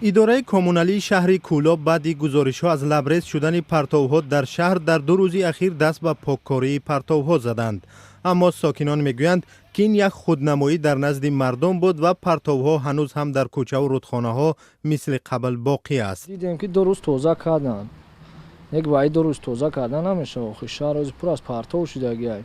Идораи коммуналии шаҳри Кӯлоб баъди гузоришҳо аз лабрез шудани партовҳо дар шаҳр дар 2 рӯзи ахир даст ба поккории партовҳо заданд. Аммо сокинон мегӯянд, ки ин як худнамоӣ дар назди мардум буд ва партовҳо ҳанӯз ҳам дар кӯчаву рудхонаҳо мисли қабл боқӣ аст. Дидем, ки 2 рӯз тоза карданд. Як ваи 2 рӯз тоза кардан намешавад. Охи, шаҳр ҳозир пур аз партов шудагиай.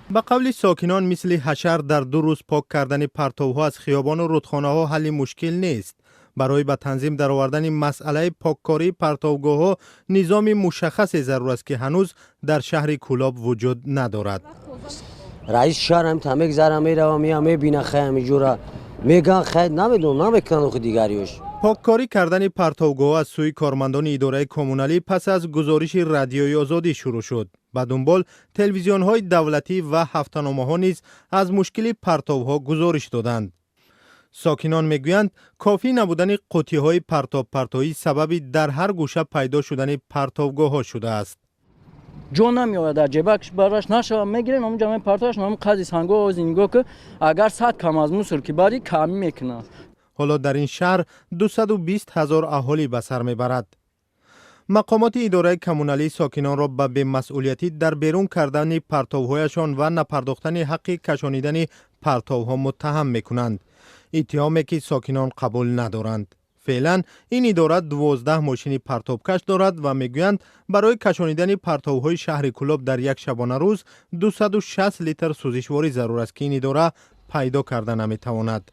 Ба қавли сокинон, мисли ҳашар дар 2 рӯз пок кардани партовҳо аз хиёбону рудхонаҳо ҳалли мушкил нест. Барои ба танзим даровардани масъалаи поккории партовгоҳҳо низоми мушаххасе зарур аст, ки ҳанӯз дар шаҳри Кӯлоб вуҷуд надорад. Раиси шаҳр ҳам та мегзара, мерава, мея, мебина, хай, ҳамиҷора меган, хай, намедонам, намекунанд охи дигариёш. Поккорӣ кардани партовгоҳҳо аз сӯи кормандони идораи коммуналӣ пас аз гузориши Радиои Озодӣ шурӯъ шуд. Ба дунбол телевизионҳои давлатӣ ва ҳафтаномаҳо низ аз мушкили партовҳо гузориш доданд. Сокинон мегӯянд, кофӣ набудани қуттиҳои партобпартоӣ сабаби дар ҳар гӯша пайдо шудани партовгоҳҳо шудааст. Ҷо намеояд дар ҷебакш, бараш нашава, мегирен, ҳамунҷа мепартоаш, ҳамун қази санго. Ози нигоҳ ки, агар 100 кам аз мусор ки барӣ, камӣ мекунад. Ҳоло дар ин шаҳр 220 ҳазор аҳолӣ ба сар мебарад. Мақомоти идораи коммуналӣ сокинонро ба бемасъулиятӣ дар берун кардани партовҳояшон ва напардохтани ҳаққи кашонидани партовҳо муттаҳам мекунанд, иттиҳоме ки сокинон қабул надоранд. Феълан ин идора 12 мошини партобкаш дорад ва мегӯянд, барои кашонидани партовҳои шаҳри Кӯлоб дар як шабонарӯз 260 литр сӯзишворӣ зарур аст, ки ин идора пайдо карда наметавонад.